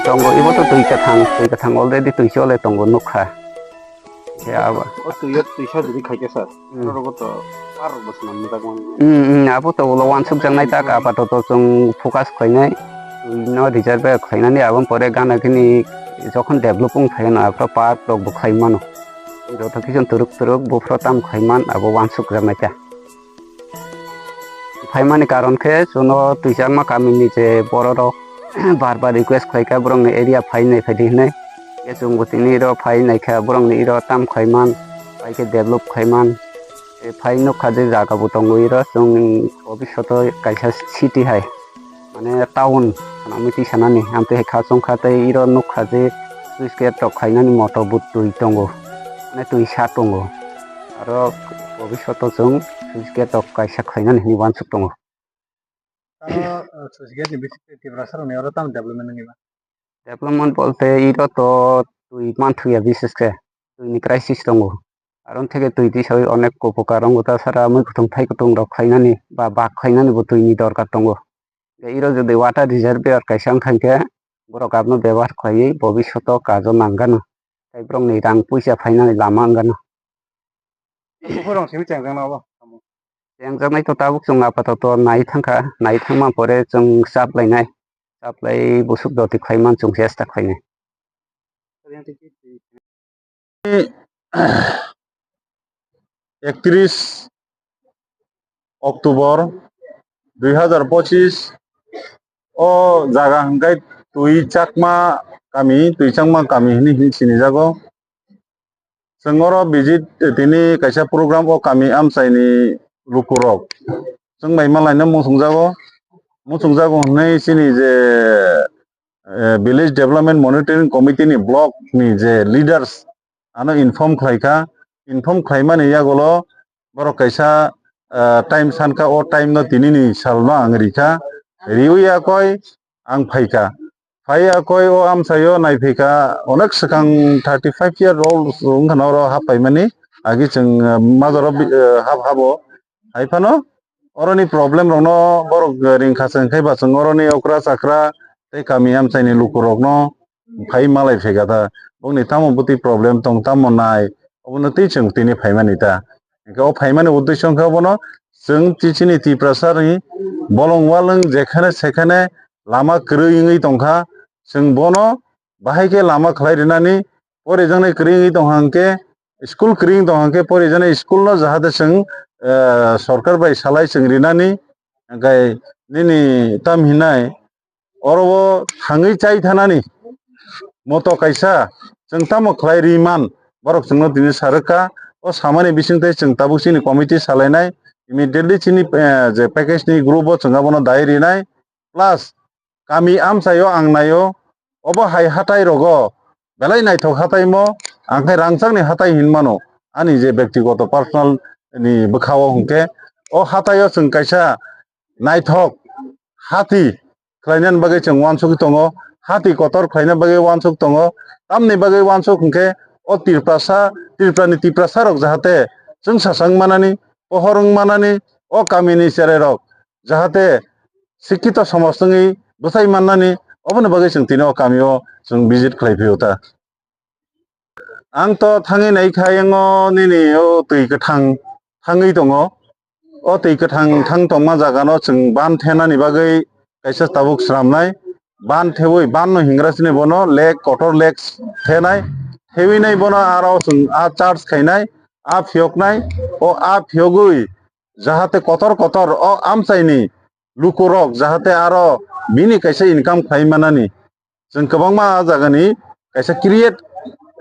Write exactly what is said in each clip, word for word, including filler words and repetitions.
Tongo, ibo to twi kwthang, twi kwthang already twi chole tongo nukha. Khe abo. O twi o twi sa jodi khaikhe sir. Hmm. Oro to par rok bo swnam ni bagwi. Hmm, hmm, abo to ulo wansuk jaknai tak apato to chwng focus khlainai. Twi no reserve khlainani aboni pore gana gini jokhon develop wng phaino aphro park rok bo khlai mano. Joto kison turuk turuk buphro tam khlai man abo wansuk jaknai ta. Phaimani karon khe chwngno twichangma kamini je bororok bar bar request khlaikha borokni area phainai phaidi hinwi. Khe chwngbo tini iro phainaikha borokni iro tam khlaiman, bai khe develop khlaiman. Tei phai nukha je jagabo tongo iro chwng bhobishoto kaisa city hai. Mane town swnamwi twi sanani, amtwi hai kha chwngkha tei iro nukha je switch gate rok khlainani motor bo twi tongo, mane twi sa tongo. Aro bhobishoto chwng switch gate rok kaisa khlainani hinwi uansuk tongo. Tamo, uh, switch gate ni bising tei Tiprasa rokni oro tamo development wngwi ma? Development bolte iro to twi manthuya bises khe, twi ni crisis tongo. Aro theke twi twi sawi onek upokar wngo ta sara mui kutung thai kutung rok khlainani ba bak khlainani bo twi ni dorkar tongo. Tei iro jodi water reservoir kaisa wngkha hinkhe borok abono bebohar khlaiwi bobishoto kajo nanggano. Tei borokni rang puisa phainani lama wngano. Borok simi chengjakna obo. Chengjaknai to tabuk chwng apatoto nai thangkha, nai thangma pore chwng chaplainai, chaplai busuk doti khlaiman chwng chesta khlainai. Ektris October dui hazar pochis o jaga hwnkhe Twi Chakma kami, Twi Chakma kami hwnwi hin sinijago. Chwng oro visit tini kaisa program o kami amchaini lukurok chwng bai malaino muchungjago. Muchungjago hwnwi chini je, eh, Village Development Monitoring Committee ni block ni je leaders ano inform khlaikha. Inform khlaimani yagulo borok kaisa, eh, time sankha, o time no tinini salno ang rikha. Riwi yakoi ang phaikha. Phai yakoi o amchaio naiphikha, onek swkang thirty five year old wngkhana oro hap paimani, agi chwng, eh, majoro bi-, eh, hap habo. Hai phano oroni problem rokno borok ringkha chwng khe ba chwng oroni okra chakra tei kami amchaini lukurokno phai malai phaikha ta. Bongni tamo bwtwi problem tong tamo nai, obono twi chwng tini phaimani ta. Hwnkhe o phaimani uddesyo wngkha obono chwng chi-, chini Tiprasani bolong walwng jekhane sekhane lama kwrwi wngwi tongkha, chwng bono bahai khe lama khlai rinani, porijaknai kwrwi wngwi tongkha hwnkhe, school kwrwi wngwi tongkha hwnkhe porijaknai school no jahate chwng, eh, sorkar bai salai chwng rinani, hwnkhe nini tam hinai oro o thangwi chai thanani moto kaisa chwng tamo khlai ri man, borok chwngno tini sa rwkha. O samani bising tei chwng tabuk chini committee salainai, immediately chini, eh, je package ni group o chwng abono dai rinai, plus kami amchaio ang naio, obo hai hatai rogo belai naithok hataimo, ang khe rangchakni hatai hinmano, ani je bektigoto personal ni bwkhao hwnkhe o hataio chwng kaisa naithok hati khlainani bagwi chwng uansugwi tongo, hati kotor khlaina bagwi uansuk tongo. Tamni bagwi uansuk hwnkhe o Tiprasa, Tripurani Tiprasa rok jahate chwngsacha wng manani, pohor wng manani, o kamini cherai rok jahate sikkito somaj wngwi bwsai mannani, oboni bagwi chwng tini o kamio chwng visit khlai phio ta. Ang to thangwi nai kha, yango nini o twi kwthang thangwi tongo. O twi kwthang thang tongma jagano chwng ban thenani bagwi kaisa tabuk swnamnai. Ban thewi, ban no hingra sini bono lake, kotor lake thenai. Thewi nai bono aro chwng a charge khainai, a phiyoknai. O a phiyogwi jahate kotor kotor o amchaini lukurok jahate aro bini kaisa income khlai manani. Chwng kwbangma a jagani kaisa create,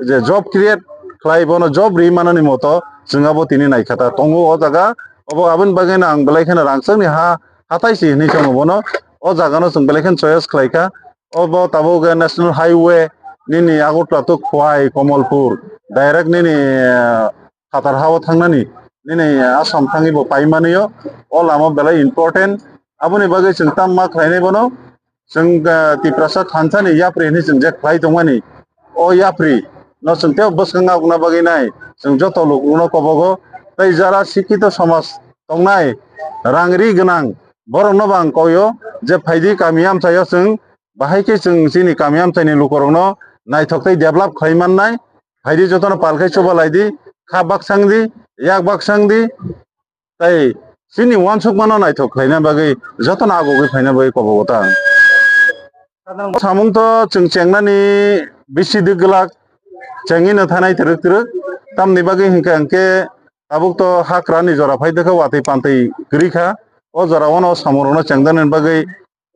je job create khlai, bono job ri manani moto chwng abo tini naikha ta tongo o jaga. Obo aboni bagwi no ang belai kheno rangchakni ha hatai si hinwi chongo bono. O jagano chwng belai kheno choice khlai kha. Obo tabuk National Highway nini Agartala to Khowai, Kamalpur, direct nini, eh, phatar ha-o thangnani, nini Assam thangwi bo pai manwi o. O lama belai important. Aboni bagwi chwng tam ma khlainai bono. Chwng, ah, Tiprasa thansa ni yapri hinwi chwng je khlai tongmani. O yapri no chwng tei bwskang abuna bagwi nai. Chwng joto lukurokno kobogo. Tei jara sikkito somaj tongnai, rang ri gwnang borokno bo ang koio je phaidi kami amchaio chwng bahai khe chwng chini kami amchaini lukurokno naithok tei develop khlai mannai. Phaidi jotono pal khai chuba lai di, kha baksang di, yak baksang di, tei chini uansukmano naithok khlaina bagwi jotono agogwi phaina bagwi kobogo ta ang. Samung to chwng chengnani bisi dwk glak, chengwi no thanai twrwk twrwk. Tamni bagwi hinkhe angkhe tabuk to hakrani jora phai dwkha, watwi pantwi kwrwi kha. O jora o no samungrokno chengdanani bagwi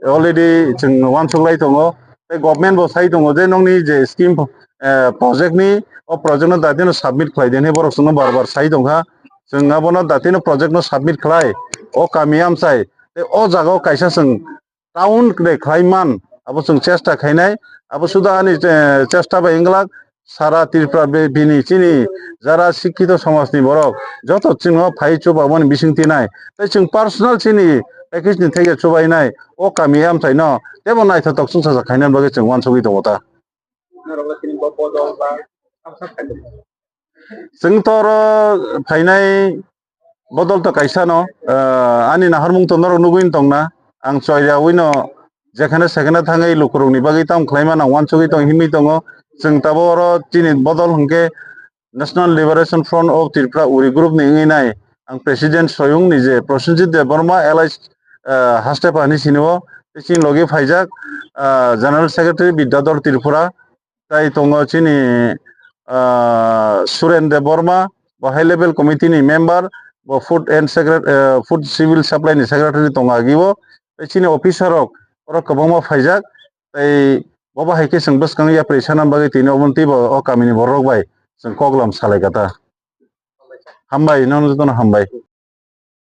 already chwng uansuk lai tongo. Tei government bo sai tongo je nokni je scheme, eh, project ni, o project no datino submit khlai di hinwi borok chwngno bar bar sai tongkha. Chwng abono datino project no submit khlai, o kami amchai tei o jaga o kaisa chwng town de khlai man, abo chwng chesta khainai. Abo suda ani, eh, chesta bai wng glak. Sara Tripura be-, bini chini jara sikkito somajni borok joto chwngno phai chubamani bising tinai. Tei chwng personal chini package ni theke chubainai o kami amchaino tebo naithotok chwngsacha khaina bagwi chwng uansugwi tongo ta. Chwng to oro phainai bodol to kaisa no, ah, ani naharmung to norok nugwi tongna. Ang choiyawi no jekhane sekhane thangwi lukurokni bagwi tam khlaima nang uansugwi tong hinwi tongo. Chwng tabuk oro chini bodol hwnkhe National Liberation Front of Tripura Uri Group ni wngwi nai ang President Soyung ni je Prosenjit Debbarma, alias, ah, Hastepa hinwi sini o, tei chini logi phaijak, ah, General Secretary Bidyadhor Tripura, tai tongo chini, ah, Suren Debbarma, bo High Level Committee ni member, bo Food and Secret-, ah, Food Civil Supply ni Secretary tongo agi o, tei chini officer rok oro kwbangma phaijak, tei bo bahai khe chwng bwskang yapri sana bagwi tini obo twi bo o kami ni borok rok bai chwng koklam salai kha ta. Hambai, nono jotono hambai.